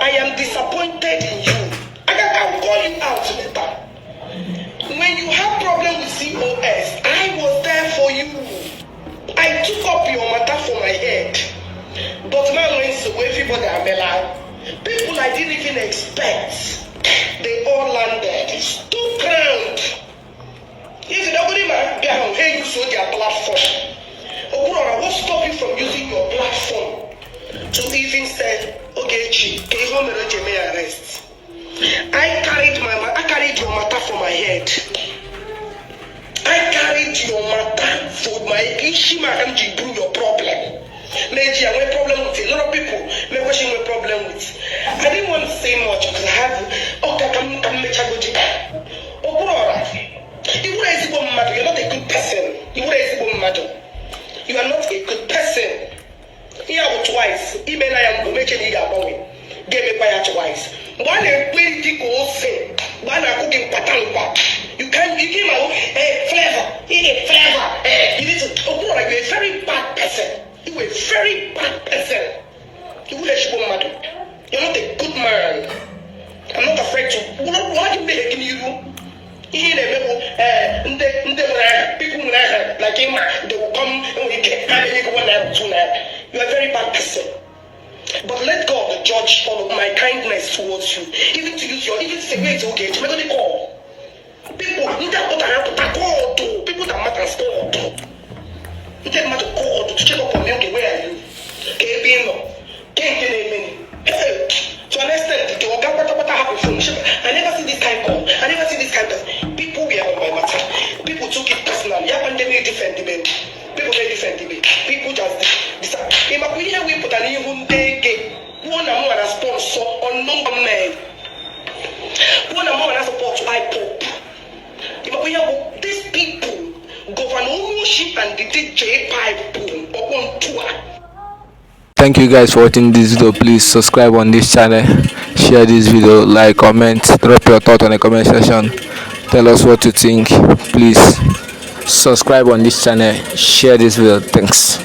I am disappointed in you. I will call you out later. When you have problem with COS, I was there for you. I took up your matter for my head. But now when so everybody amela, people I didn't even expect, they all landed. Two crowned. If nobody man down, hey, you saw their platform. Okwuluora, what stop you from using your platform to even say, "Ogechi, ka ihe o mere o ji eme ya arrest"? I carried your matter for my head. I carried your matter for my isi m aka m ji buru your problem. Meji, I nwee problem with a lot of people. Mekweshi nwee problem with. I didn't want to say much because I have ọka ka m mechagoji. Okwuluora, ị wụrụ ezigbo mmadụ. You're not a good person. Ị wụrụ ezigbo mmadụ. You are not a good person. Ihe a bụ twice. Ime na ya mbụ, meche na ị ga-agbanwe. Ga-emekwa ya twice. Mgbe a na-ekwe gị ka ose, mgbe a na-akụ gị nkwata nkwa, you can you came out, "Hey, Flavor, hey, Flavor, hey, you need to." Okwuluora, you're a very bad person. You are a very bad person. You wụrụ ezigbo mmadụ. You're not a good man. I'm not afraid to. Nwa gị mmehie gị n'iru. Ihe ị na-eme bụ ee ndị nwere aha, people nwere aha like ịma, they will come, enwere ike ha na-enye gị ₦1, ₦2. You are a very bad person. But let God judge all of my kindness towards you. Even to use your, even to say, "Wait, okay, megodi call." People, ndị apụtara apụta called, people that matters called. Ndị mmadụ called to check up on me, "Okay, where are you? Ka ebe ị nọ? Ke nke na-eme?" Hey, to an extent, the oga pátápátá hapụ phone. I never see this kind call. I never see this kind of people were on my matter. People took it personal. Ya kwa ndị na-edefend me. People na-edefend me. People just decide. Ị makwa ihe wepụtara n'ihu ndị eke kwuo na mụ na sponsor unknown men. Kwuo na mụ na support IPOB. Ị makwa ihe bụ these people, Governor Onyeoshi and the DJ Pipe ọkpọ ntu a. Thank you guys for watching this video. Please subscribe on this channel, share this video, like, comment, drop your thought on the comment section. Tell us what you think. Please subscribe on this channel, share this video. Thanks.